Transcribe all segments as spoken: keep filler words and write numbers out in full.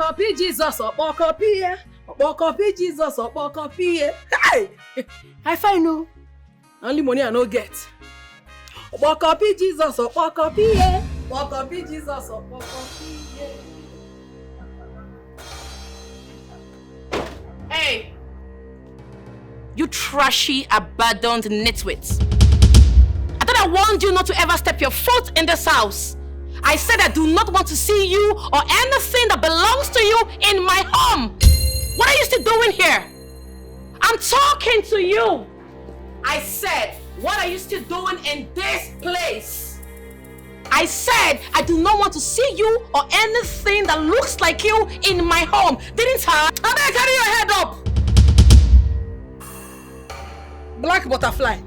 Ọkpọkọpi Jesus, ọkpọkọpi ya. Ọkpọkọpi Jesus, ọkpọkọpi ya. Hey! I find no. Only money I no get. Ọkpọkọpi Jesus, ọkpọkọpi ya. Ọkpọkọpi Jesus, ọkpọkọpi ya. Hey! You trashy, abandoned nitwit. I thought I warned you not to ever step your foot in this house. I said I do not want to see you or anything that belongs to you in my home. What are you still doing here? I'm talking to you. I said, what are you still doing in this place? I said, I do not want to see you or anything that looks like you in my home. Didn't I? Abeg, carry your head up. Black butterfly.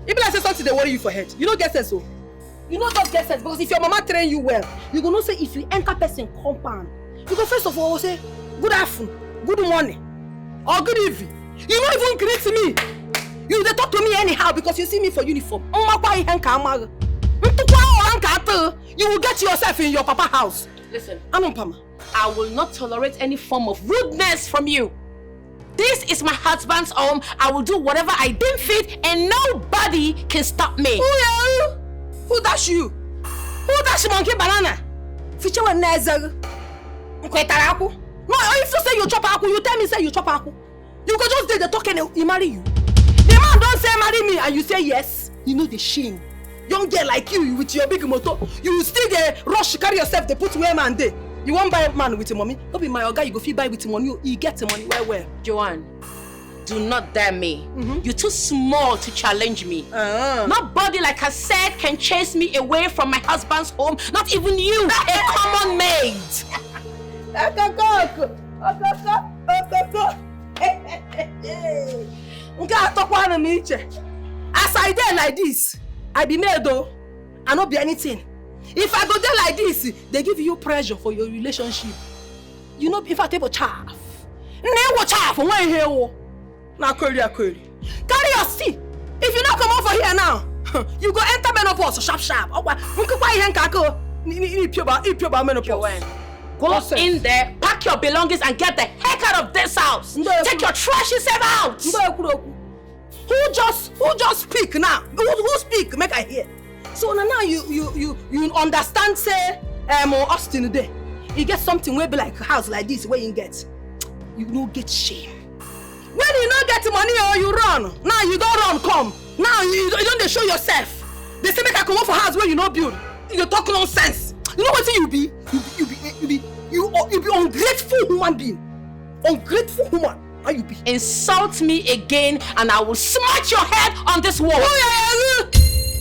E be like say something dey worry you for head. You no get sense o. You no just get sense, because if your mama train you well, you go know say if you enter person compound, you go first of all say, "Good afternoon, good morning, or good evening." You no even greet me. You dey talk to me anyhow because you see me for uniform. Mmakwa ihe nke amaghị. Ntụkwa ụra nke atụ, you will get yourself in your papa house. Listen, Anụ mpama. I will not tolerate any form of rudeness from you. This is my husband's home. I will do whatever I deem fit, and nobody can stop me. Who are you? Who dash you? Who dash monkey banana? Fichewe n'eze gị. Nkwe tara akwụ. No, if you say you chop akwụ, you tell me say you chop akwụ. You go just dey dey talk and he marry you. The man don say marry me and you say yes. You know the shame. Young girl like you, you with your big motor, you still dey rush carry yourself dey put where man dey. You wan buy man with money? No be my oga you go fit buy with money o. You get money well well. Joanne, do not dare me. You too small to challenge me. Uh-huh. Nobody, like I said, can chase me away from my husband's home. Not even you, a common maid. Okokoko, okoko, okoko. Nke a tọkwanụ m iche. As I dey like this, I be maid o. I no be anything. If I go dey like this, they give you pressure for your relationship. You know, in fact, ebo chaff. Nne wo chaff, nwe ihe wo. Na query, a query. Carry your seat. If you not come over here now, you go enter menopause sharp sharp. Okwa, nkukwa ihe nke aka o. Ni, ni, ni pioba, ni pioba menopause. Joanne, go in there, pack your belongings and get the heck out of this house. Take your trashy self out. Ndị ekwuru okwu. Who just, who just speak now? Who, who speak? Make I hear. So now, now you, you, you, you understand say, um, Austin dey. You get something wey be like house like this wey you get. You no get shame. When you no get money or you run, now you don run come. Now you, you don dey show yourself. They say make I comot for house wey you no build. You dey talk nonsense. You know wetin you be? You be, you be, you be, you, you be ungrateful human being. Ungrateful woman. How you be? Insult me again and I will smash your head on this wall. Who,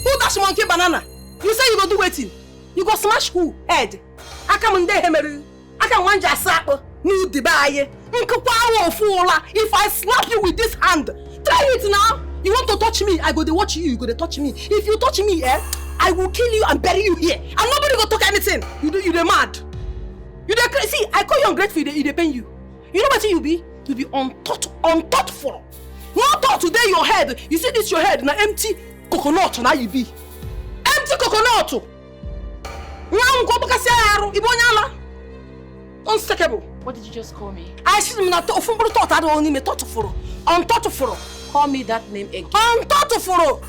who dash monkey banana? You say you go do wetin? You go smash who? Head. Aka m ndị ihe mere. Aka m nwa nji asa akpụ n'udibe anyị. Nkụkwa awa ofu ụla. If I slap you with this hand, try it now. You want to touch me? I go dey watch you. You go dey touch me. If you touch me, eh, I will kill you and bury you here. And nobody go talk anything. You do, you dey mad. You dey crazy. See, I call you ungrateful. You dey, you dey pain you. You know wetin you be? You be unthoughtful, unthoughtful. No thought today your head. You see this your head na empty coconut na you be. Empty coconut. Nwa m kwọ bụkasị arụ, ị bụ onye ala. Unsinkable. What did you just call me? I see me na to, ofu mkpụrụ thought adịghị n'ime, thoughtful, unthoughtful. Call me that name again. Unthoughtful.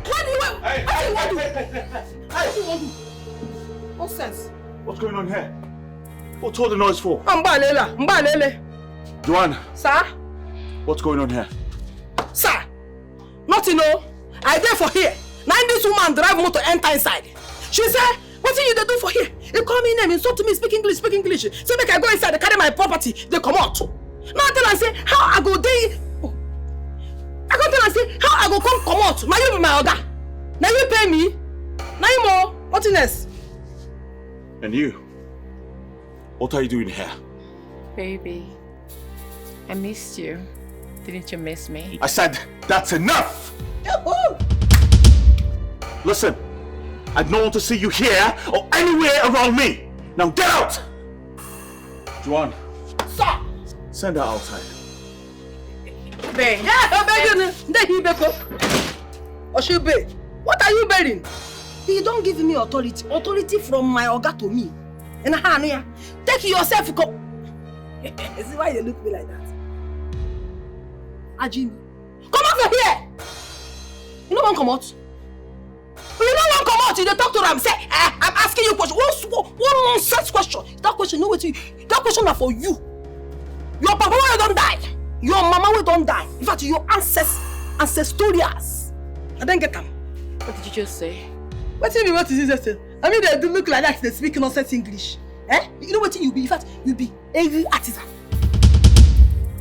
What do you want? Hey, what do you want? Hey, hey, hey, hey, hey. What do you want? Nonsense. What's going on here? What's all the noise for? Mgbalele, mgbalele. Joanne. Sir? What's going on here? Sir, nothing o. I dey for here. Na this woman drive motor enter inside. She say, "Wetin you dey do for here?" He call me name, insult me, speak English, speak English. Say make I go inside, dey carry my property, dey comot. Now I tell am say, how I go dey? I come tell am say, how I go come comot? Na you be my oga. Na you pay me. Na you more. What else? And you? What are you doing here? Baby, I missed you. Didn't you miss me? I said that's enough! Listen, I don't want to see you here or anywhere around me. Now get out! Joanne. Sir! Send her outside. Babe. Yeah, I'm begging. Nde hi beko. Oshibe, what are you bearing? He don't give me authority. Authority from my oga to me. And I know ya. Take yourself go. Is it why you look me like that? Ajimi, come out of here. You no wan comot? You no wan comot? You dey talk to am. Say, eh, I'm asking you question. One, one, one nonsense question. That question, no wetin. That question na for you. Your papa wey don die. Your mama wey don die. In fact, your ancest-, ancestorials. I don get am. What did you just say? Wetin be what is this? I mean, they do look like that. They speak nonsense English. Eh? You know wetin you be? In fact, you be Eri artisan.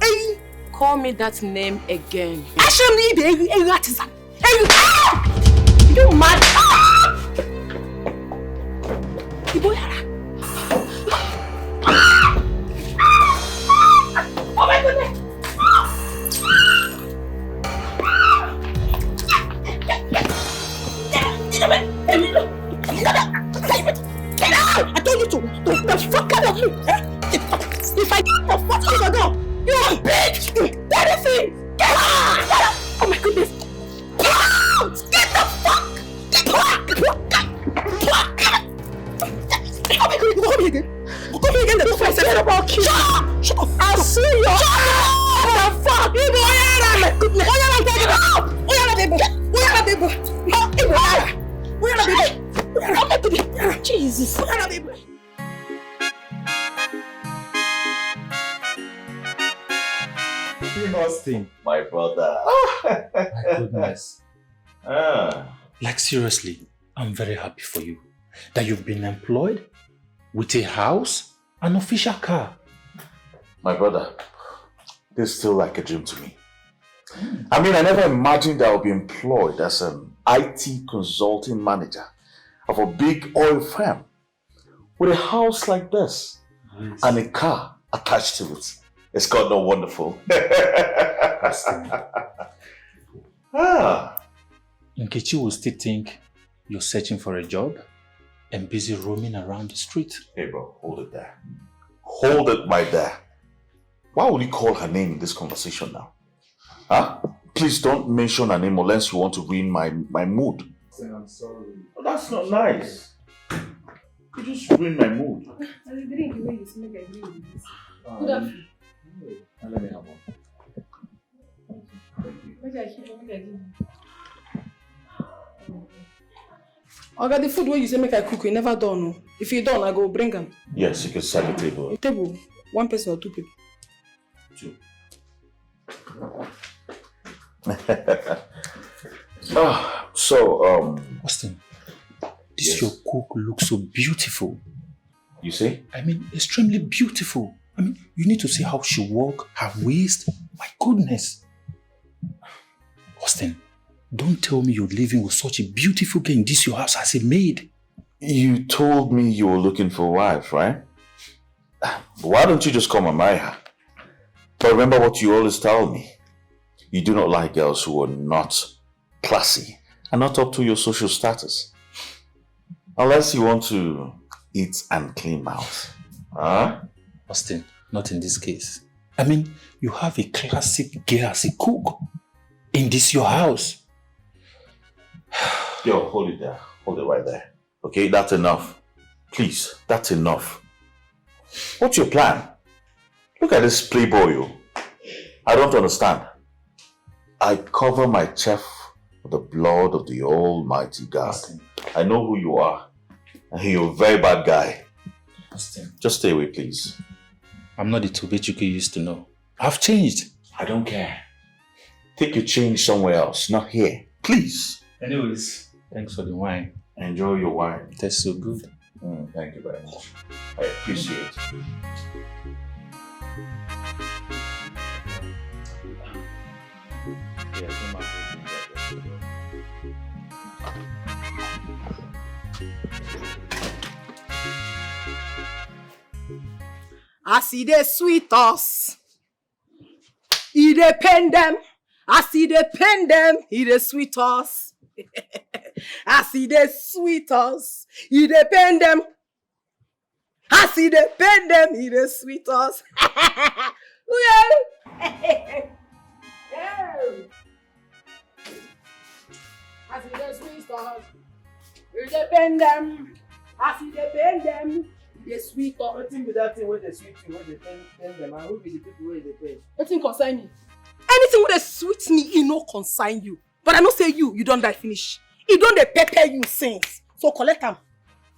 Eri. Call me that name again. Actually, you be Eri, Eri artisan. Eri. Ah! You mad? Ah! Iboyara. Oh my goodness. Get out! I told you to, to the fuck out of me. Eh? If I get the fuck out of the door, you bitch! Get this thing! Get out! Get out! Oh my goodness! Get out! Get the fuck! Get out! Get out! Get out! Oh my God, you call me again. You call me again. Don't fight. Shut up! Shut up! I'll sue you. Shut up! What the fuck? Ibo, Oyara! Oh my goodness! Oyara, baby! Oyara, baby! Oyara, baby! Ibo, Oyara! Oyara, baby! Oyara, baby! Jesus! Oyara, baby! Austin, my brother. My goodness. Ah. Like, seriously, I'm very happy for you that you've been employed with a house, an official car. My brother, this is still like a dream to me. I mean, I never imagined I would be employed as an I T consulting manager of a big oil firm with a house like this and a car attached to it. It's God not wonderful. Ah. Nkechi will still think you're searching for a job and busy roaming around the street. Hey, bro, hold it there. Hold it right there. Why would you call her name in this conversation now? Huh? Please don't mention her name unless you want to ruin my, my mood. I'm sorry. Oh, that's not nice. You just ruined my mood. As a drink, you make a drink. Good afternoon. Let me have one. Oga, the food wey you say make I cook, e never done o. If e done, I go bring am. Yes, you can set the table. Table, one person or two people? Two. Ah, so, um, Austin, this your cook looks so beautiful. You see? I mean, extremely beautiful. I mean, you need to see how she walk, her waist. My goodness. Austin, don't tell me you're living with such a beautiful girl in this your house as a maid. You told me you were looking for a wife, right? Why don't you just come and marry her? But remember what you always tell me. You do not like girls who are not classy and not up to your social status. Unless you want to eat and clean mouth. Huh? Austin, not in this case. I mean, you have a classic girl as a cook in this your house. Yo, hold it there. Hold it right there. Okay, that's enough. Please, that's enough. What's your plan? Look at this playboy, oh. I don't understand. I cover my chest with the blood of the Almighty God. Austin. I know who you are. And you're a very bad guy. Austin. Just stay away, please. I'm not the Tobechukwu you used to know. I've changed. I don't care. Take your change somewhere else, not here. Please. Anyways, thanks for the wine. Enjoy your wine. It tastes so good. Mm, thank you very much. I appreciate it. As e dey sweet us, e dey pain dem. As e dey pain dem, e dey sweet us. As e dey sweet us, e dey pain dem. As e dey pain dem, e dey sweet us. Uyo! As e dey sweet us, e dey pain dem. As e dey pain dem, e Dey sweet talk. Wetin be that thing wey dey sweet you, wey dey pain pain dem, and who be the people wey dey pain? Wetin concern me? Anything wey dey sweet me, e no concern you. But I know say you, you don die finish. E don dey pepper you since. So collect am.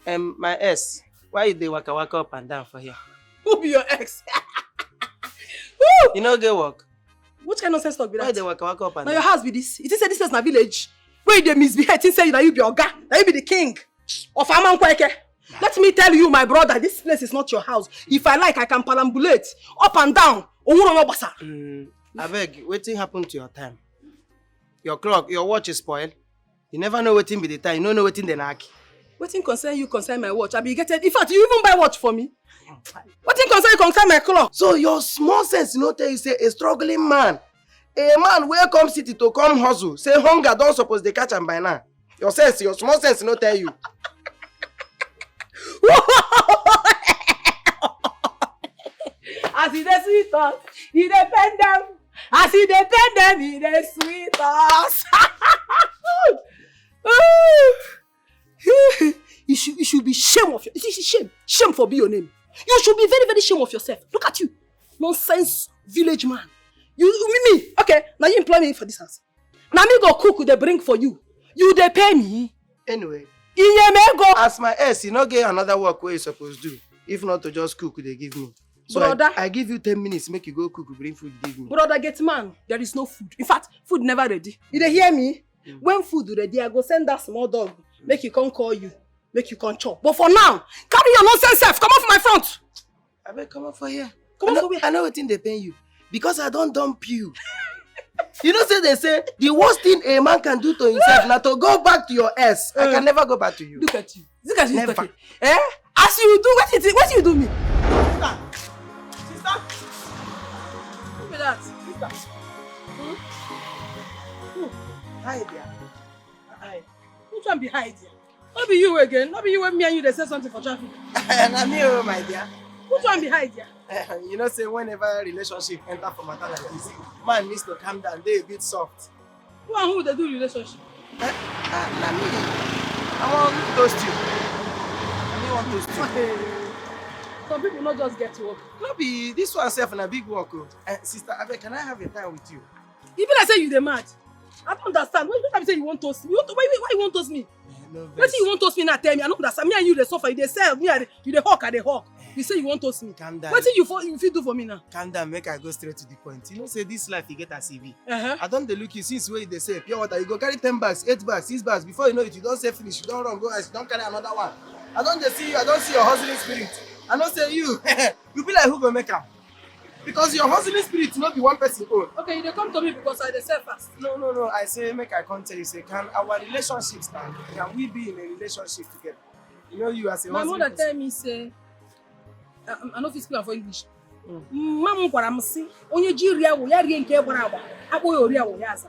Um, my ex, why you dey waka waka up and down for here? Who be your ex? You no get work. Which kind nonsense talk be Why you dey that? Waka waka up and Na your down? House be this. You think say this place na village? Wey you dey misbehave, think say na you be oga, na you be the king of Amankweke. Let me tell you, my brother, this place is not your house. If I like, I can perambulate up and down. Owuro no gbasa. Mm, abeg, wetin happen to your time? Your clock, your watch is spoil. You never know wetin be the time. You no know wetin dey knack. Wetin concern you concern my watch? I be get it. In fact, you even buy watch for me. Wetin concern you concern my clock? So your small sense no tell you say a struggling man, a man wey come city to come hustle, say hunger don suppose dey catch am by now. Your sense, your small sense no tell you. As e dey sweet us, e dey pain dem. As e dey pain dem, e dey sweet us. You should, you should be shame of your, you see, shame, shame for be your name. You should be very, very shame of yourself. Look at you, nonsense village man. You, me, me. Okay, now you employ me for this house. Now me go cook, dey bring for you. You dey pay me. Anyway, Iye me go. As my ex, you no get another work wey you suppose do. If not to just cook, dey give me. So I, Brother. I give you ten minutes, make you go cook, bring food, give me. Brother gate man, there is no food. In fact, food never ready. You dey hear me? When food ready, I go send that small dog. Make you come call you. Make you come chop. But for now, carry your nonsense self. Come off my front. Abeg, come up for here. Come I up know, for where? I know wetin dey pain you. Because I don dump you. You know say they say the worst thing a man can do to himself na to go back to your ex. I can never go back to you. Look at you. Look at you. Never. Talking. Eh? As you do, what you, what you do me? Sister, sister, Who be that? Sister. Hmm? Hi there. Hi. Which one be hide here? No be you again. No be you when me and you dey say something for traffic. Na me, oh my dear. Which one be hide here? You know say whenever relationship enter for matter like this, man needs to calm down, dey a bit soft. Who and who dey do relationship? Eh, ah, na me. I wan toast you. Na me wan toast you. Some people no just get work. No be this one sef na big work o. Eh, sister, abeg, can I have a time with you? E be like say you dey mad. I don't understand. Why you say you want toast me? You, why, why, why you want toast me? Eh, no vex. Wetin you want toast me now? Tell me. I no understand. Me and you dey suffer. You dey sell. Me, I dey, you dey hawk. I dey hawk. You say you want toast me. Calm down. Wetin you for you fit do for me now? Calm down, make I go straight to the point. You know say this life e get as e be. Uh-huh. I don dey look you since wey you dey sell pure water. You go carry ten bags, eight bags, six bags. Before you know it, you don sell finish. You don run go house. You don carry another one. I don dey see you. I don see your hustling spirit. I know say you, you be like who go make am. Because your hustling spirit no be one person own. Okay, you dey come to me because I dey sell fast. No, no, no. I say make I come tell you say can our relationship stand? Can we be in a relationship together? You know you as a My hustling mother person. Tell me say, I, I no fit speak am for English. Mma m gwara m sị onye ji iri awọ ya rie nke gbara agba, akpọ ya ori awọ ya aza.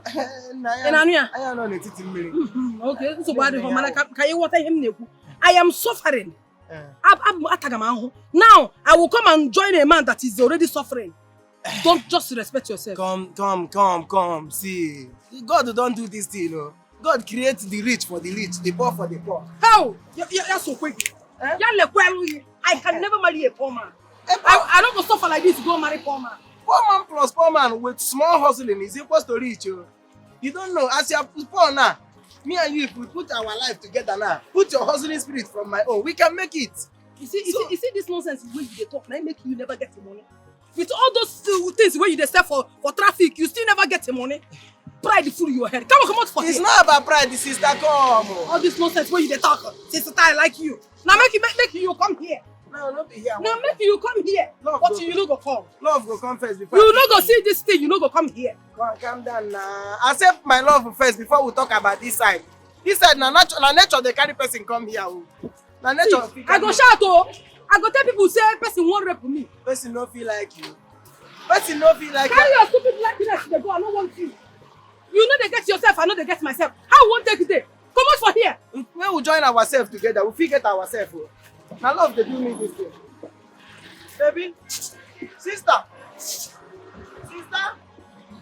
Na Ị na-anụ ya? Anya nọ n'etiti mmiri. Mhm, okay, nsogbu adịghị, mana ka ka ị ghọta ihe m na-ekwu. I am suffering. Eh. Ab- ab- Ataga m ahụ. Now I will come and join a man that is already suffering. Don't just respect yourself. Come, come, come, come. See, God don do this thing, you know. God create the rich for the rich, the poor for the poor. How? Ya, ya, ya so quick. Eh? Ya lekwa elu yi. I can never marry a poor man. A poor, I, I don't go suffer like this to go marry poor man. Poor man plus poor man with small hustling is equals to rich. Oh. You don't know. As you are poor now, me and you, if we put our life together now, put your hustling spirit from my own, we can make it. You see, you, So- see, you see this nonsense wey you dey talk, na im make you never get the money. With all those uh, things wey you dey sell for, for traffic, you still never get the money. Pride full your head. Come on, come out for It's here. Not about pride, sister. Come. Oh. All this nonsense wey you dey talk, sister, I like you. Now make you make, make you come here. No, no be here. Now make you come here. Love But go- you no go come. Love go come first before. You no go see this thing. You no go come here. Come on, calm down now. Accept my love first before we talk about this side. This side na nature, na nature dey carry person come here. Oh. Na nature. See, I go shout oh. I go tell people say person wan rape me. Person no feel like you. Person no feel like Carry you. Your stupid likeness dey go. I no want you. You no dey get yourself. I no dey get myself. How you wan take dey? Comot for here. When we join ourselves together, we fit get ourselves. Oh. Na love dey do me this thing. Baby, sister, sister,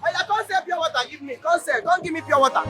oya come sell pure water give me. Come sell, come give me pure water.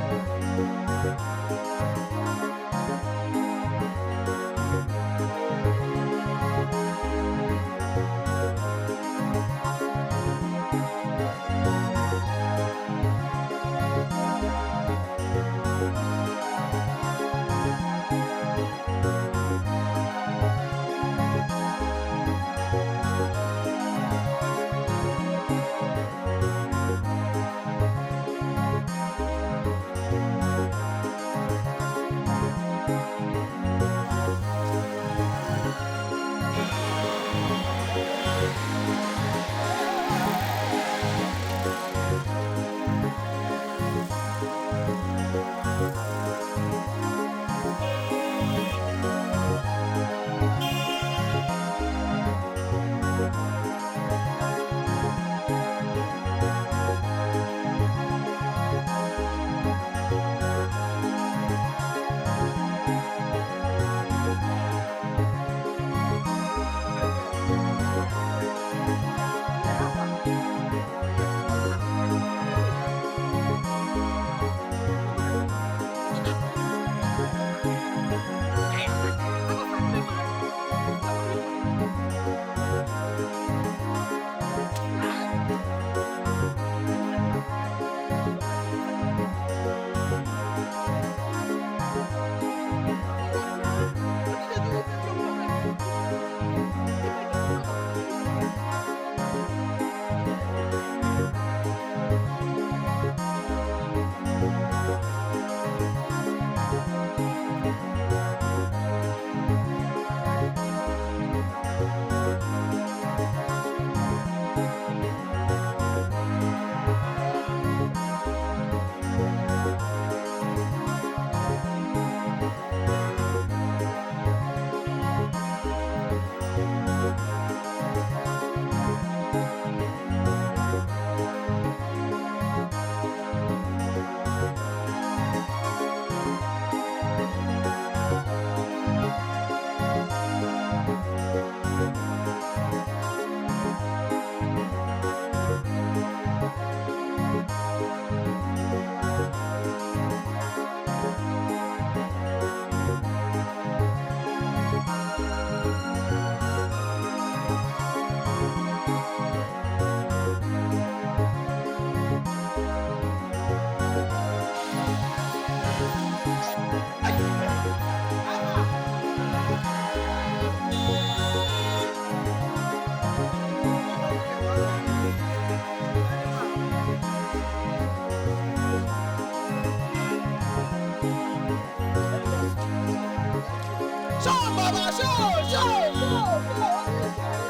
Show, Baba, show, show, show, show.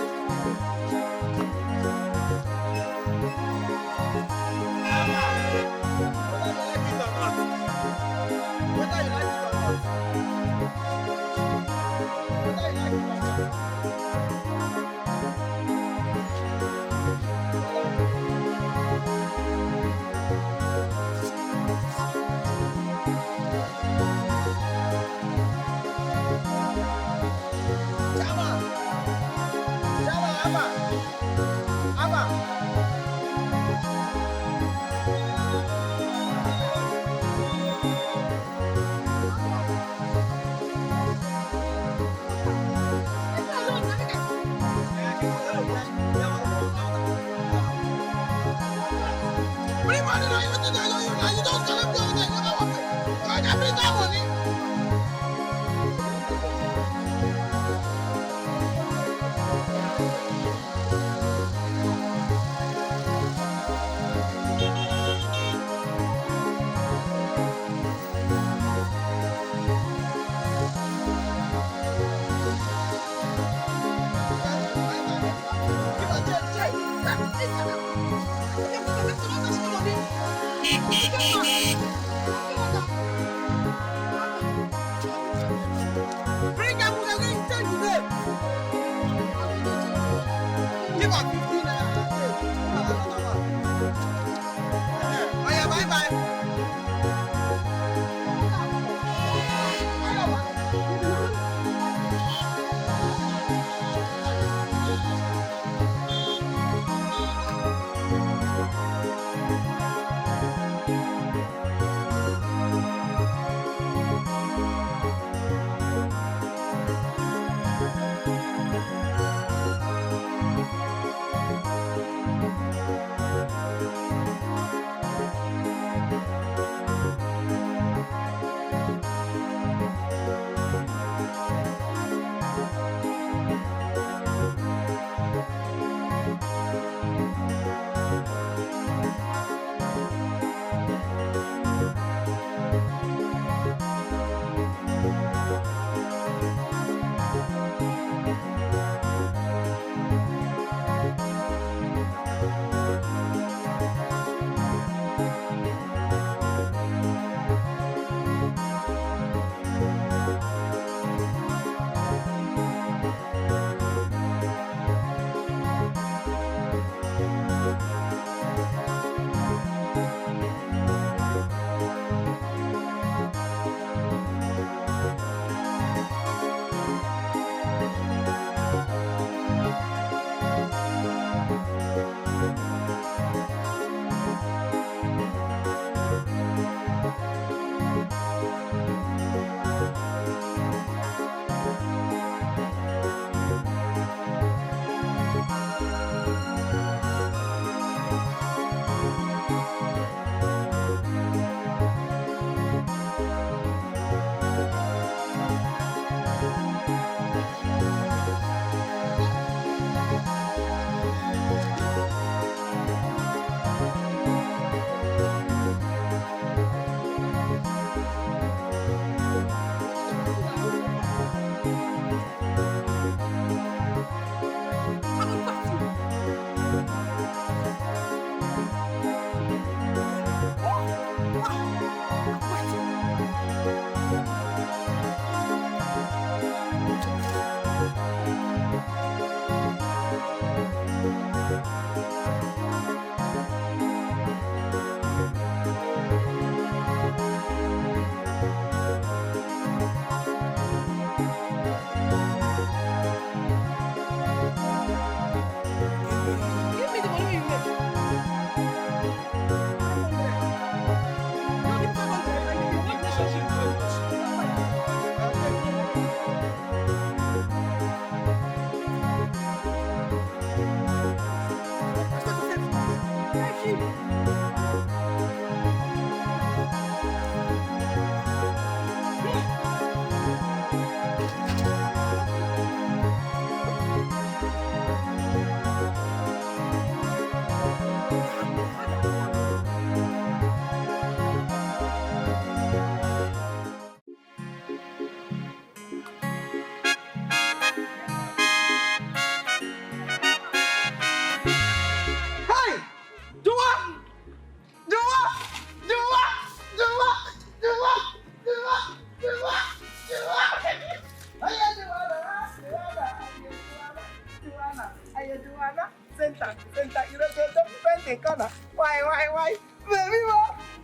Whether you like it or not, whether you like it or not, whether you like it or not. Jama! Jama, Abba! Abba! Free money na you think I know you, na you just collect your own, you never work. You dey bring that money.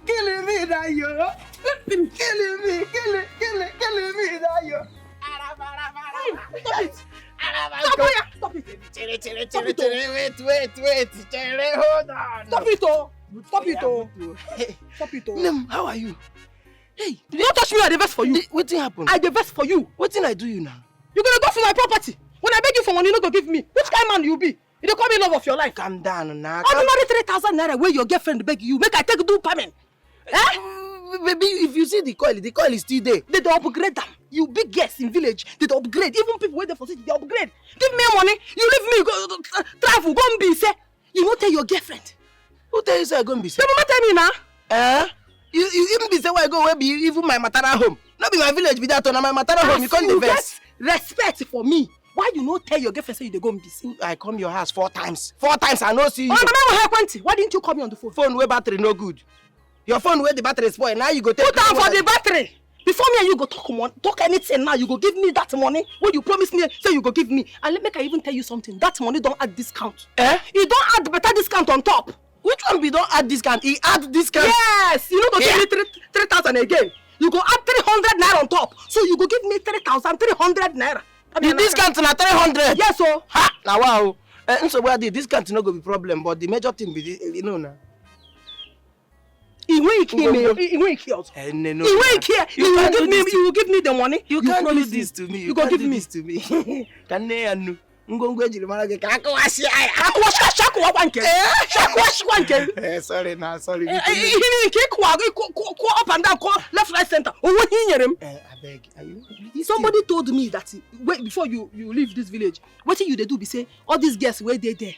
Killing me, that you. Killing me, killing, killing, killing me, that you. Araba, araba, araba. Stop it. Araba, stop it. Stop it. Chere, chere, chere, chere. Wait, wait, wait. Chere, hold on. Stop it, oh. Stop it, oh. Hey. Stop it, oh. Nem, how are you? Hey, you don't touch me, I dey vex for you. Wetin happen? I dey vex for you. Wetin I do you now? You gonna go for my property? When I beg you for money, you no go give me. Which kind man you be? You dey call me love of your life? Calm down now. Ordinary three thousand naira wey your girlfriend beg you, make I take do payment. Eh? Baby, if you see the coil, the coil is still there. They dey upgrade am. You big girls in village, they dey upgrade. Even people wey dey for city, they upgrade. Give me money, you leave me, go uh, travel, go Mbaise. You no tell your girlfriend. Who tell you say I go Mbaise? Your mama tell me na. Eh? You, you even be say where I go, where be even my maternal home. No be my village be that, na my maternal home. You come dey vex. Respect for me. Why you no tell your girlfriend say you dey go Mbaise? I come your house four times. Four times I no see you. Oh, mama, how plenty? Why didn't you call me on the phone? Phone wey battery no good. Your phone wey the battery spoil, now you go take. Put am for the battery. Before me and you go talk mon- talk anything now, you go give me that money wey you promise me say you go give me. And let make I even tell you something. That money don add discount. Eh? E don add better discount on top. Which one be don add discount? E add discount. Yes, you no go give me three three thousand again. You go add three hundred naira on top. So you go give me three thousand three hundred naira. The discount na three hundred. Yes o. Ha! Na wa o. Eh, nsogbu adị, discount no go be problem, but the major thing be the, you know na. Ị nweghị ike ime ya, ị nweghị ike ọzọ. Eh, nne, no. Ị nweghị ike ya. You will give me, you will give me the money. You can't do this to me. You go give me. Ka nne ya nnu. Ngwongwo ejiri mara gị ka akụwasịa ya. Akụwasịa, akụwakwa nke. Eh? Akụwasịkwa nke. Eh, sorry na, sorry. Eh, eh, ihe niile nke ịkụwa, ịkụ, kụ, kụ up and down, kụ left, right, center. O nweghị ihe i nyere m. Eh, abeg, are you, this thing. Somebody told me that, wait, before you, you leave this village, wetin you dey do be say all these girls wey dey there,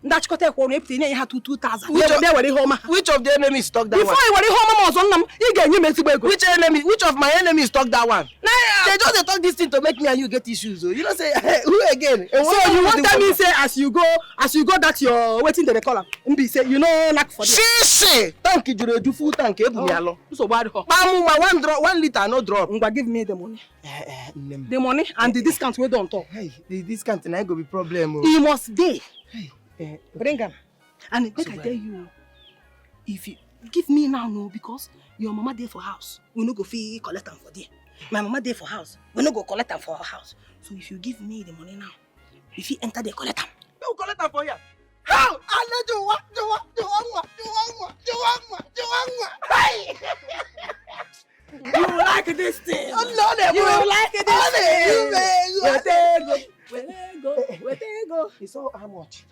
ndị achịkọta ekwe ọnụ, epụta, inye ha two, two thousand. Which of, na-ewere ihe ọma ha. Which of the enemies talk that one? Before i were ihe ọma m ọzọ, nna m, ị ga-enye m ezigbo ego. Which enemy? Which of my enemies talk that one? Na ya. They just dey talk this thing to make me and you get issues o. You know say, who again? So you wan tell me say as you go, as you go that your, wetin dem dey call am? Mbaise, you no knack for there. Shishi! Tank juru eju, full tank, ebu m ya lọ. Nsogbu adịghọ. Kpamu ma one drop, one liter no drop. Ngwa, give me the money. Eh, eh, nne m. The money and the discount wey dey on top. Hey, the discount na go be problem o. E must dey. Hey, eh, bring am. And make I tell you, if you give me now, no, because your mama dey for house, we no go fit collect am for there. My mama dey for house, we no go collect am for her house. So if you give me the money now, we fit enter there collect am. Make we collect am for here. How? Ale juwa, juwa, juwa nwa, juwa nwa, juwa nwa, juwa nwa. Hey! You like this thing. Oh, no, no, you like this thing. Wetego, wetego, wetego. It's all how much?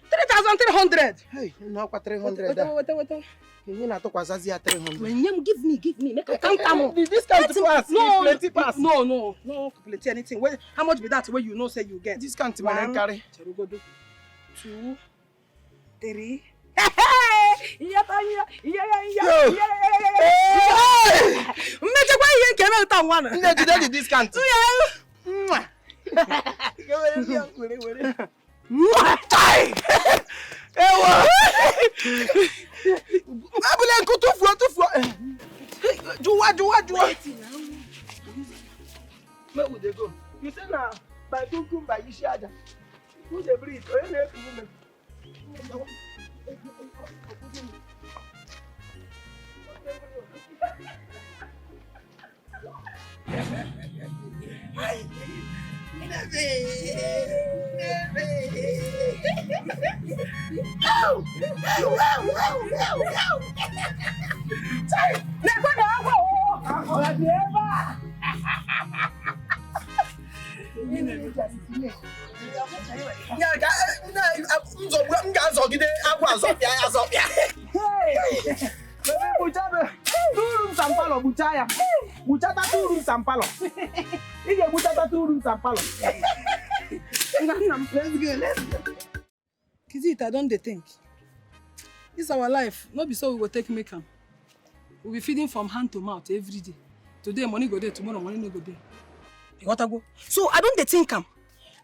Three thousand three hundred. Hey, no, kwa three hundred. Wait, wait, wait, wait. You na talk was Zazia three hundred. When you give me, give me, make I count am. The discount pass, no, plenty pass. No, no, no, plenty anything. Wait, how much be that wey you know say you get? Discount man carry. Cherugodo. Two, three. Iya ta iya, iya, iya, iya, iya, iya, iya, iya. Mmechakwa ihe nke eme ụta nwa na. Nne, jide the discount. Iya. Mwah. Were, were, were. Mwah. Chai! Ewo! Abụla nkụ, tụfuo, tụfuo. Jụwa, jụwa, jụwa. Where we dey go? You say na by kunkun, by isi aja. Who dey breathe? Onye na-eku ume? M ga-azọgide agwụ azọpịa ya azọpịa. Buchabe, two rooms and parlor, bucha ya. Buchata two rooms and parlor. Ị ga-ebuchata two rooms and parlor. Nna m, let's go, let's go. Kizit, I don dey think. This our life, no be so we go take make am. We be feeding from hand to mouth every day. Today money go dey, tomorrow money no go dey. You got go. So I don dey think am.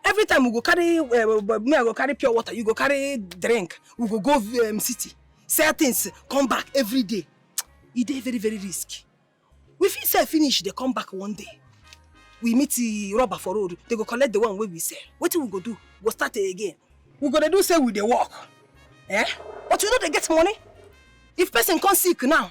Every time we go carry, uh, me I go carry pure water, you go carry drink. We go go um, city, sell things, come back every day. E dey very, very risk. We fit sell finish, dey come back one day. We meet the robber for road, they go collect the one wey we sell. Wetin we go do? We go start again. We go dey do say we dey work. Eh? But we no dey get money. If person come sick now,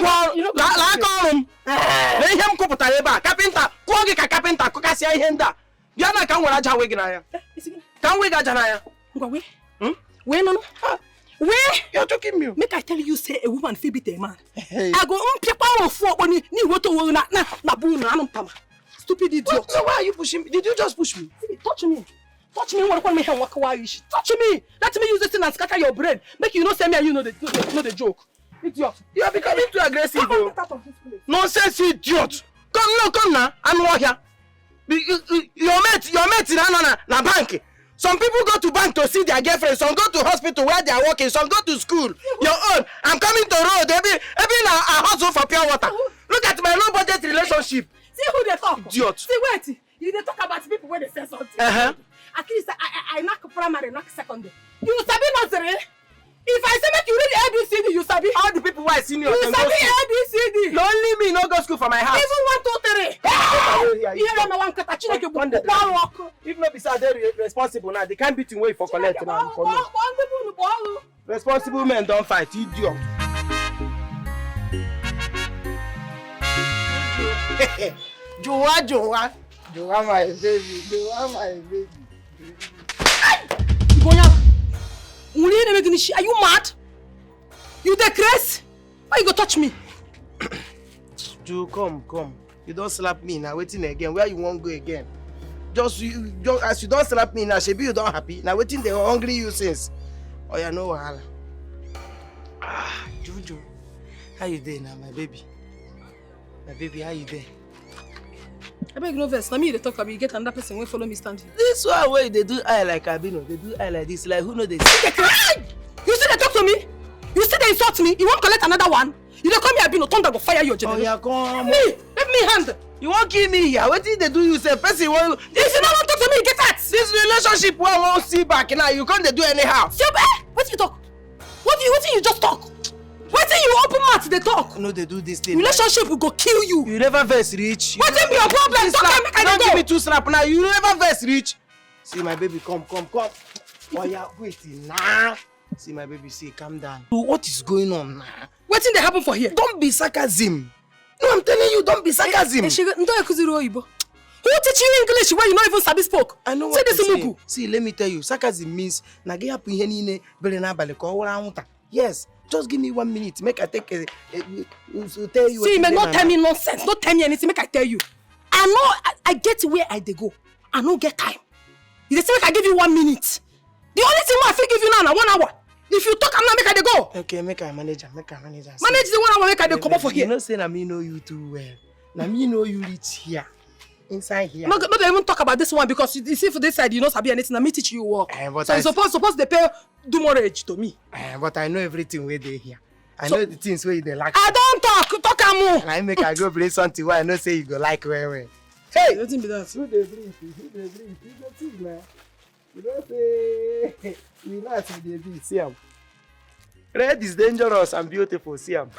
ngwa ọrụ, laa aka ọrụ m. Na ihe m kụpụtara ebe a, kapịnta kụọ gị ka kapịnta kụkasịa ihe ndị a. Bịa na ka m were aja wee gị n'anya. Ka m wee gị aja n'anya. Ngwa wee. Hmm? Wee nụnụ. Wee. You're joking me. Make I tell you say a woman fit beat a man. Hey. I go mpịakwa ofu ọkpọ ni ni woto wo na na na bu na anụ mpama. Stupid idiot. What? So why are you pushing me? Did you just push me? Touch me. Touch me, what me hand waka why you should touch me. Let me use this thing and scatter your brain. Make you know say me and you know the know the joke. Idiot. You are becoming too aggressive. Come on, oh. Get out of this place. Nonsense, idiot. Come no, come now. I'm not here. You- you- you- Your mate, your mate in na na na bank. Some people go to bank to see their girlfriend. Some go to hospital where they are working. Some go to school. Your own. I'm coming to road. Every every na I hustle for pure water. Look at my low budget relationship. See who they talk. Idiot. See wait. You dey talk about people wey dey sell something. Uh-huh. At least I I, I knack primary, knack secondary. You sabi nursery? If I say make you read A B C D, you sabi. All the people who are senior, you can go sabi school. A B C D. Na only me no go school for my house. Even one, two, three. People are here. You hear me? One kata Chineke bu kwa work. If no be say I dey re- responsible now, the kind beating wey you for collect now, for no. Responsible men don fight, idiot. Jowa, Jowa, Jowa, my baby, Jowa, my baby. Ibonya, are you mad? You dey craze? Why you go touch me? Ju, come, come. You don slap me now. Wetin again? Where you wan go again? Just you, just as you don slap me now, shebi you don happy? Now wetin dey hungry you since? Oh yeah, no wahala. Ah, Juju, how you dey now, my baby? My baby, how you dey? Abeg no vex, na me you dey talk, abi you get another person wey follow me stand here? This one wey you dey do eye like albino, dey do eye like this, like who no dey see? You still dey talk to me? You still dey insult me? You wan collect another one? You dey call me albino, thunder go fire your generation. Oya come. Me, leave me hand. You wan kill me here? Wetin dey do you sef? Person wan. If you no wan talk to me, get out. This relationship wey I wan see back now, you come dey do anyhow. Sebe, wetin you talk? What do you wetin you just talk? Wetin you open mouth dey talk? No dey do this thing. Relationship go kill you. You never vex reach. Wetin be your problem? Talk am make I dey go. Don't give me two slap now. You never vex reach. See my baby, come, come, come. Oya, wait now. See my baby, see, calm down. So what is going on now? Wetin dey happen for here? Don't be sarcasm. No, I'm telling you, don't be sarcasm. Eshigo, ndo ekuziri oyibo. Who teach you English when you no even sabi spoke? I know what See this mugu. See, let me tell you, sarcasm means na gị hapụ ihe niile bere n'abalị ka ọ wụrụ anwụnta. Yes, just give me one minute, make I take a, a, a, a tell you. See, man, no tell me nonsense, no tell me anything, make I tell you. I know I, I get where I dey go. I no get time. You dey say make I give you one minute. The only thing wey I fit give you now na one hour. If you talk am now, make I dey go. Okay, make I manage am, make I manage am. Manage the one hour, make I dey comot for here. You know say na me know you too well. Na me know you reach here. Inside here. No, no dey even talk about this one because you, you see for this side, you no sabi anything. Na me teach you work. Eh, but So I you suppose suppose dey pay do more age to me. Eh, but I know everything wey dey here. I So- know the things wey you dey lack. I don talk, talk am o. Na im make I go bring something wey I know say you go like well well. Hey! Wetin be that? Who dey breathe? Who dey breathe? You go thief na. You know say we know as we dey be. See am. Red is dangerous and beautiful. See am.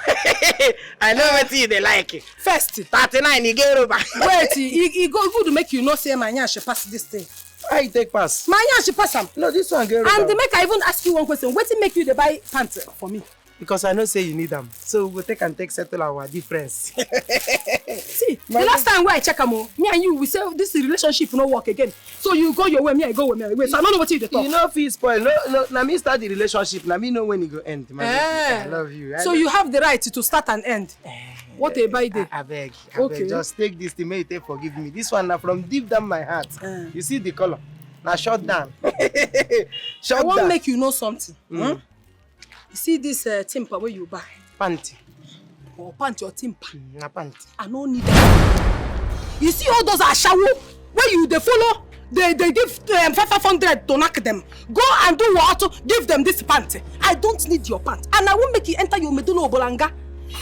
I know wetin you dey like. First, thirty-nine, e get rubber. Wait, e e go good make you know say my yansh pass this thing. How you take pass? My yansh pass am. No, this one get rubber. And make I even ask you one question. Wetin make you dey buy pants for me? Because I know say you need am. So we go take am take settle our difference. See, the last time wey I check am o, me and you, we say this relationship no work again. So you go your way, me I go my way. So I no know wetin you dey talk. You no fit spoil. No, no, na me start the relationship. Na me know when e go end. My baby, I love you. I So love you have the right to start and end. Eh, what a buy day. Abeg, abeg, Okay. just take this thing, make you take forgive me. This one na from deep down my heart. Eh. You see the color? Na shut down. I Shut wan down. make you know something. Hmm? You see this uh, timper wey you buy? Panty. Or panty or timper? Mm, na panty. I no need am. You see all those ashawo wey you dey follow, dey dey give um, five five hundred to knack them. Go and do what? Give them this panty. I don't need your pant. And I wan make you enter your medulla obolanga.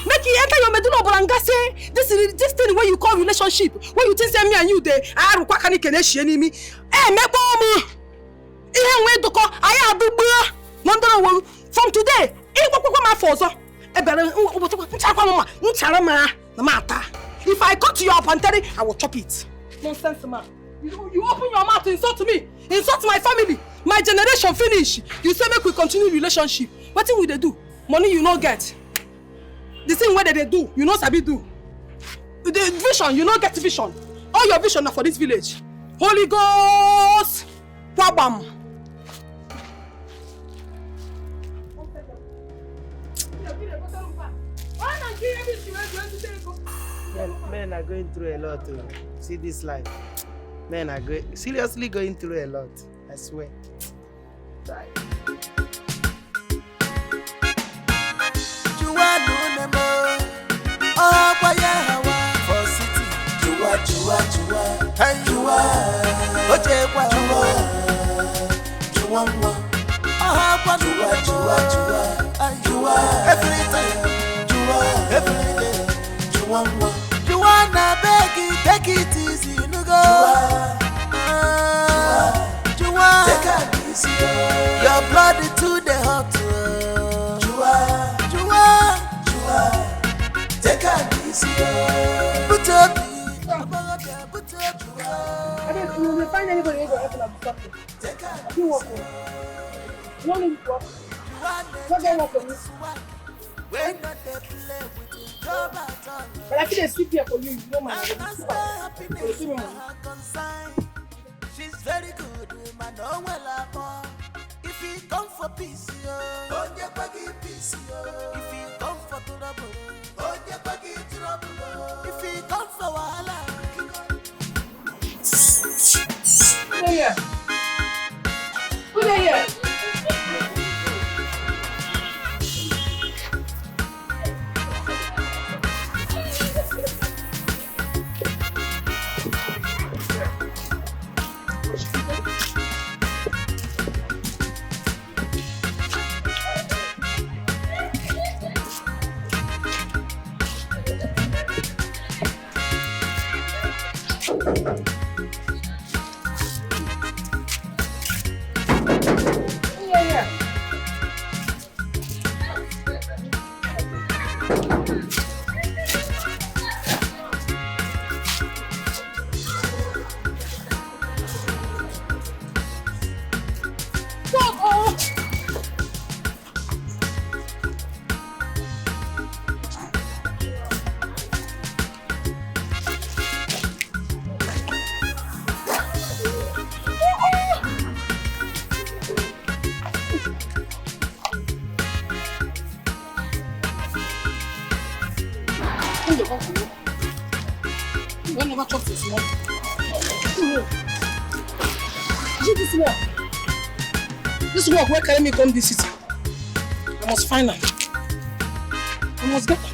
Make you enter your medulla obolanga say this re- this thing wey you call relationship, wey you think say me and you dey arụkwa ka anyị kene shie n'imi. Emekpọ m. Ihe nwe dụkọ, anyị adụgbuo. Na ndị owo from today, ịgbakwakwa m afọ ọzọ. Ebere nchakwa m ma nchara m na m ata. If I cut you up and tell you, I will chop it. Nonsense man. You, you open your mouth to insult me, insult my family, my generation finish. You say make we continue relationship. Wetin we dey do? Money you no get. The thing wey dem dey do, you no sabi do. The vision, you no get vision. All your vision na for this village. Holy Ghost, kwabam. Men, men are going through a lot. Oh. See this life. Men are go- seriously going through a lot. I swear. You wanna beg, take it easy, you know go. Take it easy. Your blood is too the hot. Jua, Jua, Jua. Take it easy. Put up. Put up. I don't know if find anybody who go help us. Take it easy. You work. You want me to work? What do I work for you? But I feel a sleep here for you. You know my name. You see me, man. She's very good, woman. Oh, well, I'm If you come for peace, yo. Onye kwagi peace, yo. If you come for trouble, onye kwagi Here. Who dey here? You never chop this one. See this work. This work wey carry me come this city. I must find am. I must get am.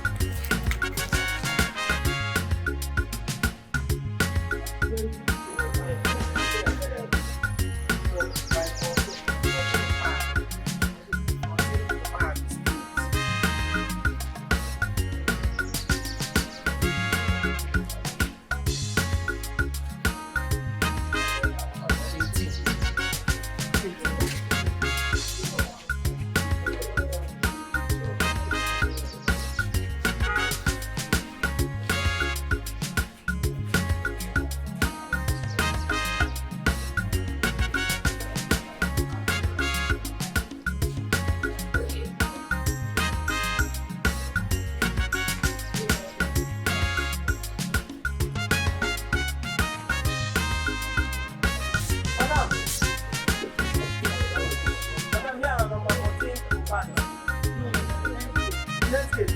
Madam, madam, here na number fourteen part. Next gate.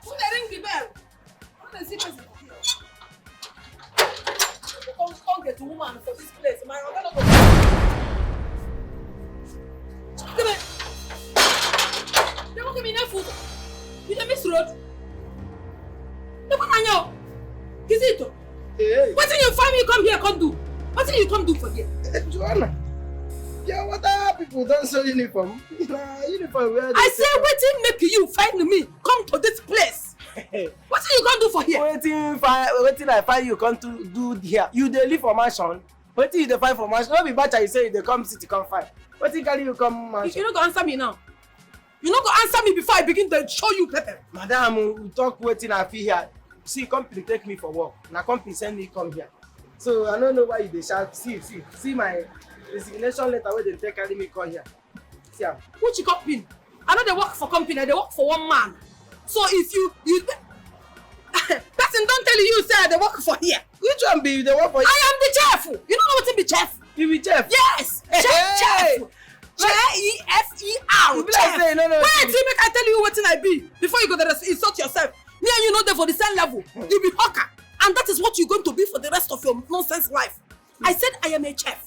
Who dey ring the bell? Who dey see person for here? Come, come get woman for this place. My oga no go. Come here. They won't give me enough food. You dey miss road. The one I know. Kizito. Hey. Wetin you find me come here come do? Wetin you come do for here? Eh, Joanna, your water people don sew uniform. Na uniform wey I dey I say wetin make you find me come to this place? Wetin you come do for here? Wetin fi-, wetin I find you come to do here? You dey live for mansion? Wetin you dey find for mansion? No be bacha you say you dey come city come find. Wetin carry you come mansion? You no go answer me now. You no go answer me before I begin to show you pepper. Madam, we talk wetin I feel here. See, company take me for work. Na company send me come here. So I no know why you dey shout. See, see, see my resignation letter wey dem take carry me come here. See am. Which company? I no dey work for company, I dey work for one man. So if you, you, person don tell you say I dey work for here. Which one be you dey work for? I am the chef. You no know wetin be chef? You be chef? Yes. Chef, hey, chef. J E F E R, you be like chef. Say you no know. Wait, make I tell you wetin I be before you go dey res-, insult yourself. Me and you no dey for the same level. You be hawker, and that is what you going to be for the rest of your nonsense life. I said I am a chef.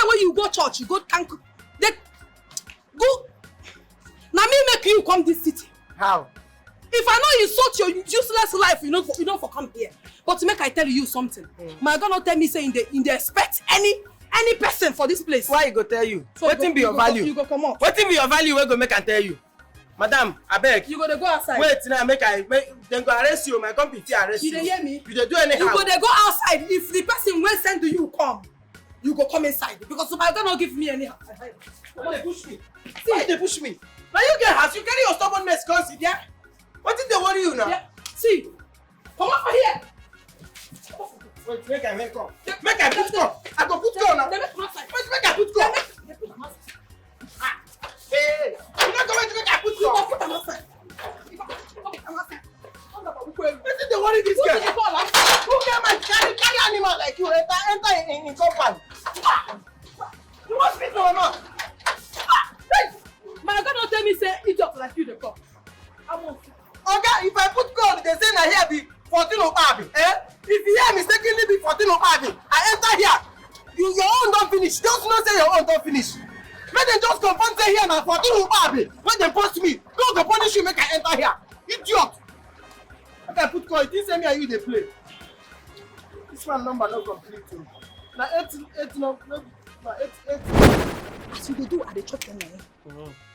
day when you go church, you go thank, they go. Now me make you come this city. How? If I know you sort your useless life, you know, you know for come here. But make I tell you something. Mm. My God not tell me say in the in the expect any any person for this place. Why you go tell you? So wetin you go, be you your go, value? You go come out. Wetin be your value? We go make and tell you. Madam, abeg. You go dey go outside. Wait now, make I make dem go arrest you. My company fit arrest you. You dey hear me? You dey do anyhow. You go dey go outside. If the person wey send you come, you go come inside because my God no give me anyhow. Why dey push me? See, why dey push me? Now you get house, you carry your stubbornness come sit there. Wetin dey worry you now? Yeah. See, come out for here. Wait, make I make up. Make I put gun. I go put gun now. They make come outside. Wait, make I put gun. They make, they put come outside. Ah, hey, you not going to make I put gun. You go put them outside. You go put them outside. Wetin dey worry this girl? Who get mind carry carry animal like you enter enter in in compound? Ah! You wan spit my mouth? Ah! Hey! My God don tell me say idiot like you dey come. Oga, if I put code, they say na here be fourteen Okpabi. Eh? If you hear mistakenly be fourteen Okpabi, I enter here. You, your own don finish. Just know say your own don finish. Make dem just confirm say here na fourteen Okpabi. When dem post me, God go punish you. Make I enter here. Idiot. Make I put code. You think say me and you dey play? This man number no complete o. Na eight eight no no na eight eight. As you dey do, I dey chop your money.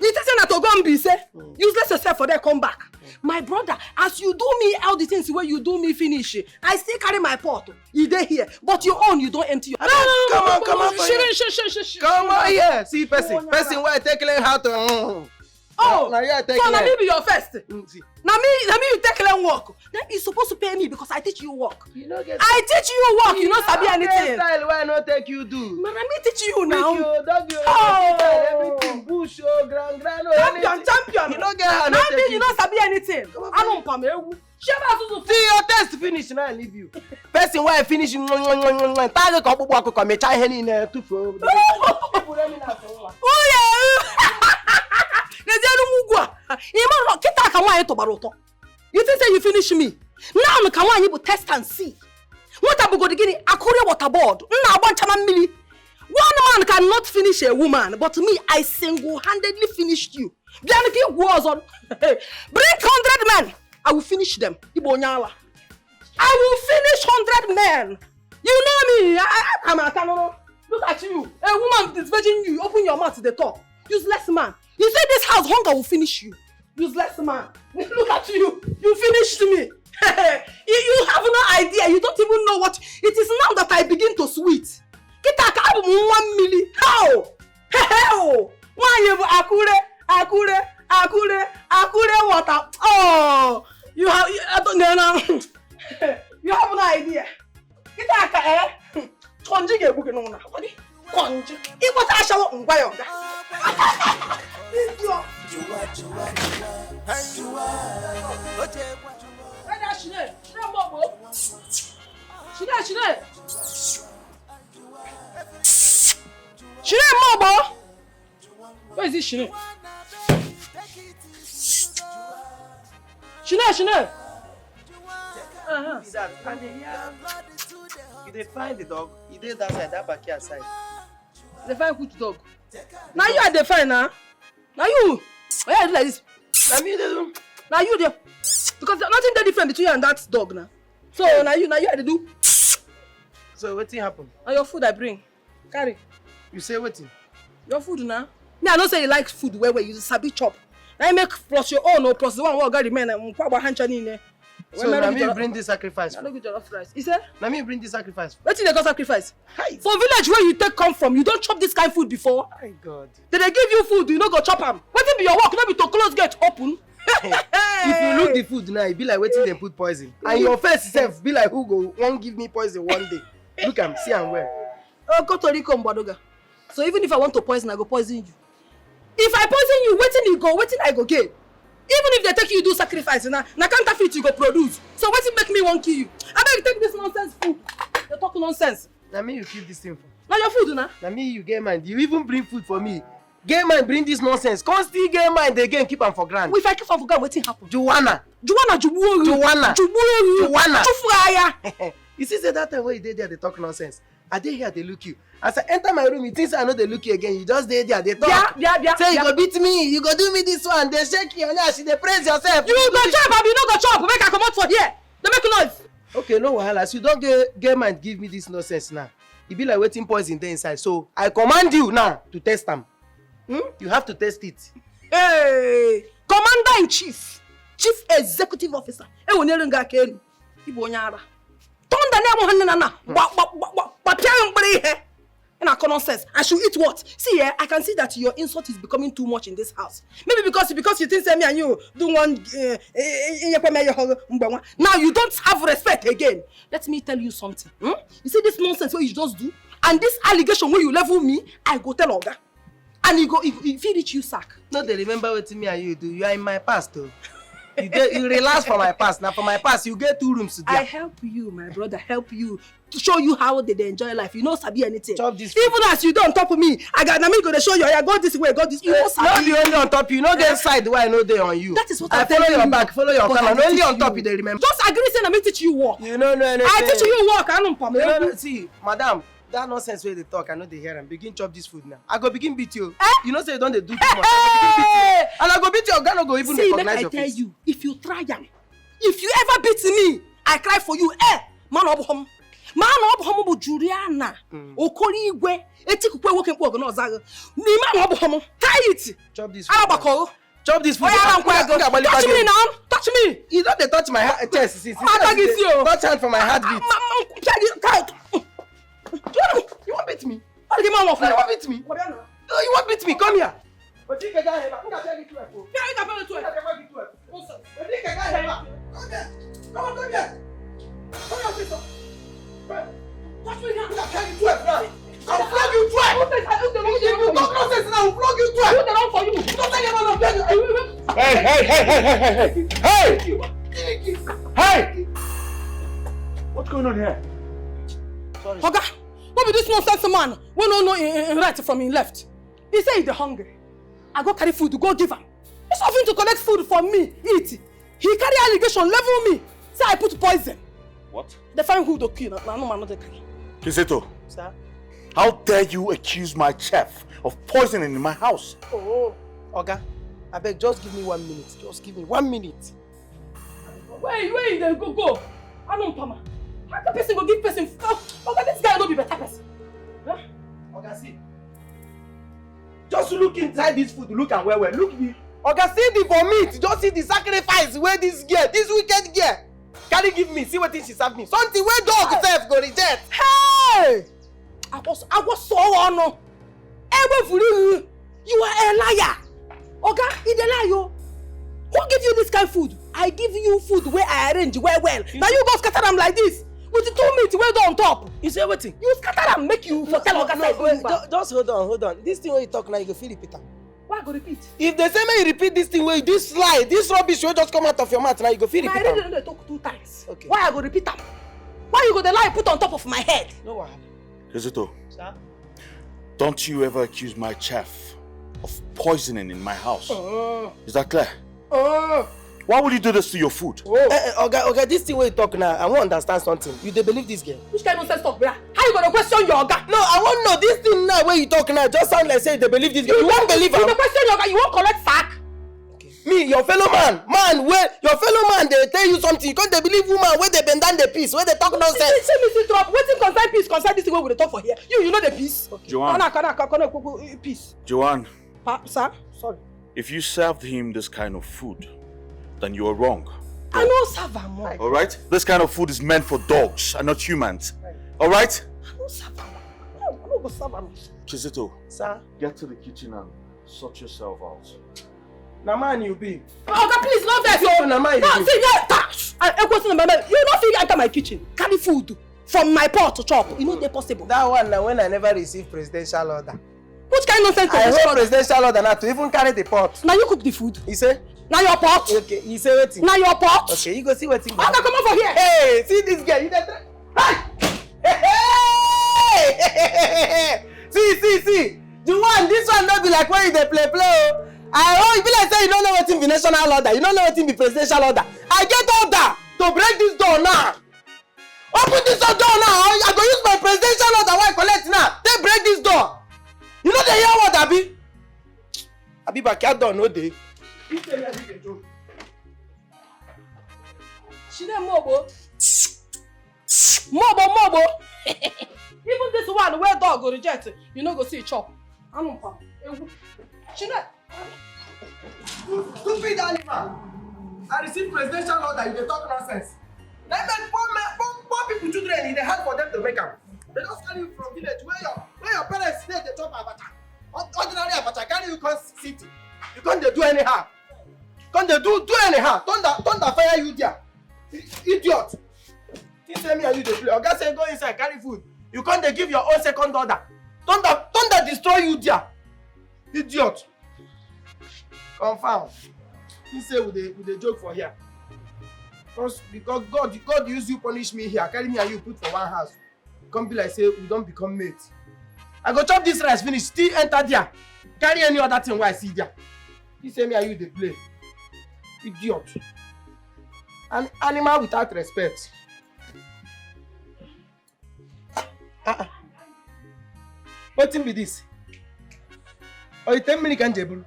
You think say na to go and be say useless yourself for there come back. My brother, as you do me all the things wey you do me finish, I still carry my pot. E dey here, but your own you don empty your. No, no, no, come no, on, no, come no, on, no, for here. Shh, shh, shh, shh, shh, come on here. See person, person wey I take learn how to. Mm. Oh, na you I take so na learn. Me be your first. Mm, see. Na me, na me you take learn work. Then you supposed to pay me because I teach you work. You no get I teach you work, you no sabi anything. Style wey I no take you do. Ma, na me teach you now. Make you dog you Oh. Everything bush oh grand grand oh Champion, anything. Champion. You no get hand. Na me you no sabi anything. Come on, I don't pam ewu. Sheba susu. See your test finish now I leave you. Person wey I finish nwa nwa nwa nwa nwa. Tag ka ọkpụkpụ ọkụkọ mecha ihe niile tufuo. Uye. N'ezie elu ugwu a. Ị mara kịta ka nwaanyị tụbara ụtọ. You think say you finish me? Now ka nwaanyị bụ test and see. Nwata bụgodo gịnị? Akụrị waterboard. Nna agba nchama mmiri. One man cannot finish a woman, but me, I single-handedly finished you. Bịa ka igwu ọzọ. Bring hundred men. I will finish them. Igbo onye ala. I will finish hundred men. You know me. I, I, I'm a Kanoro. Look at you. A woman with this virgin you. Open your mouth to the top. Useless man. You say this house hunger will finish you. Useless man. Look at you. You finished me. You, you have no idea. You don't even know what. It is now that I begin to sweet. Kita ka abụ m nwa mmiri. How? How? Nwaanyị bụ akure, akure, akure, akure water. Oh, you have, you, I don't know. You have no idea. Kita ka eh. Konji ga-egbu gị n'ụlọ. Konji. Ịkpọta ashawo ngwa ya ọga. Idiot. Brother Shine, Shine Bobo. Shine, Shine. Shine, mama, boy. Where is this Shine? Shine, Shine. Uh-huh. Is that? And they hear. You dey find the dog? You dey that side, that backyard side. They find good dog. Now you are the fine now. Now you. Why you do like this? Na me dey do. Now you there. Because nothing dey different between you and that dog now. So now you, now you are the do. So wetin happen? And your food I bring. Carry. You say wetin? Your food now. Me, I know say you like food well well. You sabi chop. Now you make plus your own or plus the one wey oga remain. Um, kwa ba hancha nine. So na me bring this sacrifice. I no go jollof rice. You say? Na me bring this sacrifice. Wetin dey call sacrifice? Hi. For village where you take come from, you don chop this kind food before? My God. They dey give you food, you no go chop am. Wetin be your work? No be to close gate, open. If you look the food now, e be like wetin dem put poison. And your face sef be like who go wan give me poison one day. Look am, see am well. Oh, Kotoriko Mbadoga. So even if I want to poison, I go poison you. If I poison you, wetin you go, wetin I go gain? Even if they take you do sacrifice, na na counterfeit you go produce. So wetin make me wan kill you? Abeg take this nonsense food. Dey talk nonsense. Na me you keep this thing for. Na your food na. Na me you get mind. You even bring food for me. Get mind, bring this nonsense. Come still get mind again, keep am for ground. If I keep am for ground, wetin happen? Joanna. Juwana Jubuoru. Juwana. Jubuoru. Juwana. Chufuraya. You see say that time wey you dey there dey talk nonsense. I dey here dey look you. As I enter my room, you think say I no dey look you again. You just dey there dey Bia talk. bia bia. Say you bia. go beat me, you go do me this one, dey shake your leg, she dey praise yourself. You go chop abi you no go chop? Make I comot for here. Dey make noise. Okay, no wahala. As you don get get mind give me this nonsense now, e be like wetin poison dey inside. So I command you now to test am. Hmm? You have to test it. Hey, commander in chief, chief executive officer. Ewo nyere nga kenu. Ibu onye ara. Thunder na mu hanna na. Ba ba ba ba ba pia mkpere ihe. Na nonsense. I should eat what? See here, I can see that your insult is becoming too much in this house. Maybe because because you think say me and you do one uh, mgbanwa. Now you don't have respect again. Let me tell you something. Hmm? You see this nonsense wey you just do and this allegation wey you level me, I go tell oga. And e go e e fit reach you sack. No dey remember wetin me and you do. You are in my past o. You dey you relax for my past. Na for my past you get two rooms to I there. Help you, my brother, help you to show you how they dey enjoy life. You no sabi anything. Chop this food. Even as you don top me, I got na me go dey show you. I go this way, go this. You no No sabi. be only on top you, no get side wey I no dey on you. That is what I I'm telling follow your you. Back, follow your But corner. I Na only teach on top you. You dey remember. Just agree say na me teach you work. You no know anything. I teach you work. I don't You no know, see, madam, that nonsense wey you dey talk, I no dey hear am. Begin chop this food now. I go begin beat you. Eh? You know say you don dey do too much. I go begin beat you. Hey! And I go beat you. Oga no go even See, make recognize I your tell face. You, if you try am, if you ever beat me, I cry for you. Eh, man, obuhom, man, obuhom bụ Juliana Okoro Igwe. Etikukwe nwoke mkpọ ọgụ n'ọzọ agụ. N'ime ahụ obuhom, tie it. Chop this food. Now. Agbakọ. Chop this food. Oya, Now. I'm quiet. Oga, Oga, Touch Oga, me now. Touch me. You don dey touch my heart, chest since. I'll touch you. Touch hand for my heartbeat. Ma- ma- ma- You wan beat me? Ọ dị gị mma nwa You ọfụma. wan beat me? No, you wan beat me? Come here. But you can get help. I'm gonna tell you twelve. Oh. Yeah, you can pay me twelve. But you can get help. Come there. Come on, come here. Come here, sister. Touch me now. I'm gonna tell you twelve now. I'll flog you twelve. Who the- who the- who the- If you talk nonsense now, I'll flog you twelve. Who the wrong for you? Don't tell your man I'm telling you. Hey, hey, hey, hey, hey, hey, hey, hey! Hey! Hey! What's going on here? Oga, what be this nonsense man? We no know in, in, in right from in left. He say he dey hungry. I go carry food, go give am. He's offering to collect food for me, eat. He carry allegation, level me. Say I put poison. What? They find who to kill. Na no man no dey carry. Kizito, Sir? How dare you accuse my chef of poisoning in my house? Oh. Oga, abeg, just give me one minute. Just give me one minute. Where where you dey go go? Anu mpama. How can person go give person? Oh, Oga, this guy no be better person. Huh? Oga, see. Just look inside this food. Look am well well. Look the. Oga, see the vomit. Just see the sacrifice wey this girl, this wicked girl, carry give me. See wetin she serve me. Something wey dog sef go reject. Hey! I was I was so honored. Ewe Vuru, you are a liar. Oga, he dey lie o. Who give you this kind food? I give you food wey I arrange well well. Now you go scatter am like this with the two meat wey dey on top. You say wetin? You scatter am make you for tell Oga say Wait, Uba. ju- just hold on, hold on. This thing wey you talk now, you go fit repeat am. Why I go repeat? If they say make you repeat this thing wey this lie, this rubbish wey just come out of your mouth now, you go fit My repeat radio am. No dey talk two times. Okay. Why I go repeat am? Why you go dey lie put on top of my head? No wahala. Kizito, Sir? Don't you ever accuse my chef of poisoning in my house. Oh, Is that clear? oh, Why would you do this to your food? oh. Eh, eh, oga, oga, this thing wey you talk now, I wan understand something. You dey believe this girl? Which kind nonsense talk be that? How you gonna question your oga? No, I wan know this thing now wey you talk now. Just sound like say you dey believe this girl. You wan believe You am? dey question your oga? You wan collect sack? Me, your fellow man, man wey your fellow man dey tell you something, you come dey believe woman wey dey bend down dey piss, wey dey talk nonsense. See, see me see trouble. Wetin concern peace concern this thing wey we dey talk for here? You, you no dey peace. Joanne, Kana kana kana kana peace. Joanne, Pa, sir, sorry. If you served him this kind of food, then you are wrong. I no serve am more. All right? This kind of food is meant for dogs and not humans. All right? I no serve am. I no go serve am. Kizito, Sir, get to the kitchen and sort yourself out. na man you be. Oga, please no vex You o. na man you No, be. see, no, ta- I, I question my man. You no fit enter my kitchen, carry food from my pot to chop. E no dey possible. That one na when I never receive presidential order. Which kind nonsense I is hold all? Presidential order now to even carry the pot. Na you cook the food. He say, Na your pot. Okay, he say wetin? Na your pot. Okay, you go see wetin go Oga, happen. Comot for here. Hey, see this girl. You dey try. Hey! Hey! See, see, see. The one, this one no be like when you dey play play o. I oh, e be like say you no know wetin be national order. You no know wetin be presidential order. I get order to break this door now. Open this door now. I go use my presidential order wey I collect now take break this door. You no dey hear word, abi? Abi backyard door no dey? This thing na big joke. Shine mobo. Mobo, mobo. Even this one wey dog go reject, you no go see chop. Anu pa. Ewu. Shine. Stupid animal. I receive presidential order, you dey talk nonsense. Na make poor men, poor, poor people children, e dey hard for them to make am. They just carry you from village where your, where your parents dey, dey chop abacha. Ord-, ordinary abacha, carry you come city. You come dey do anyhow. Come dey do, do anyhow. Thunder, thunder fire you there. I-, idiot. He say me and you dey play. Oga say go inside, carry food. You come dey give your own second order. Thunder, thunder destroy you there. Idiot. Confirm. He say we dey, we dey joke for here. Because, because God, God use you punish me here. Carry me and you put for one house. Come be like say we don become mates. I go chop this rice finish, still enter there. Carry any other thing wey I see there. He say me and you dey play. Idiot. An animal without respect. Ah, ah. Wetin be this? Oh, you tell me can Jebu.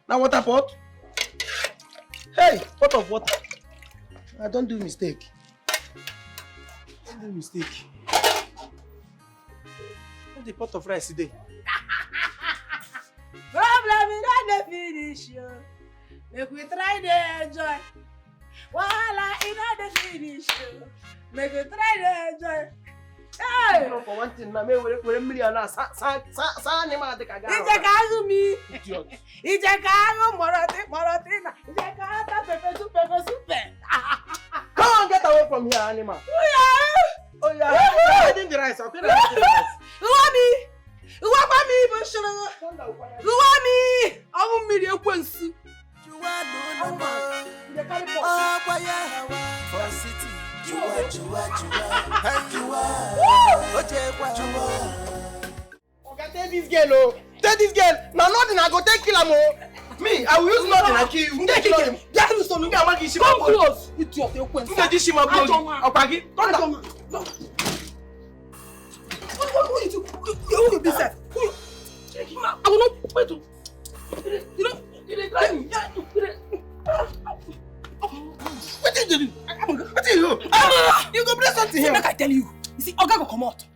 Na water pot? Hey, pot of water. I don do mistake. Don do mistake. Where the pot of rice dey? Problem e no dey finish o. Make we try dey enjoy. Wahala e no dey finish o. Make we try dey enjoy. Hey! No, for one thing, na me were, were million na sa, sa, sa, sa animal dey kaga. Ije ka agu mi. Idiot. Ije ka agu moroti moroti na. Ije ka ata pepe su pepe su pe. Come on, get away from here, animal. Oya. Oh yeah, I'm hiding the rice. I'm hiding the rice. Uwa mi. Uwa kwa mi bu shuru. Uwa mi. Ọnwụ mmiri ekwensu. You dey carry pot. For city, jua, jua, jua, and jua. Ojekwa, jua. Oga, tell this girl o. Tell this girl. Na nothing I go take kill am o. Me, I will use nothing I kill you. Take kill him. That is something I want to Come close. Idiot ekwensu. Nkeji Shima Bogi. Ajọma. Okpagi. Thunder. Ajọma. No. Who, who, who you, who, who you be sef? Who you? I will not wait to. You know, you dey drive me. Yeah, you dey. Wetin you dey do? Wetin you do? Ah, you go play something here. Make I tell you. You see, Oga go comot.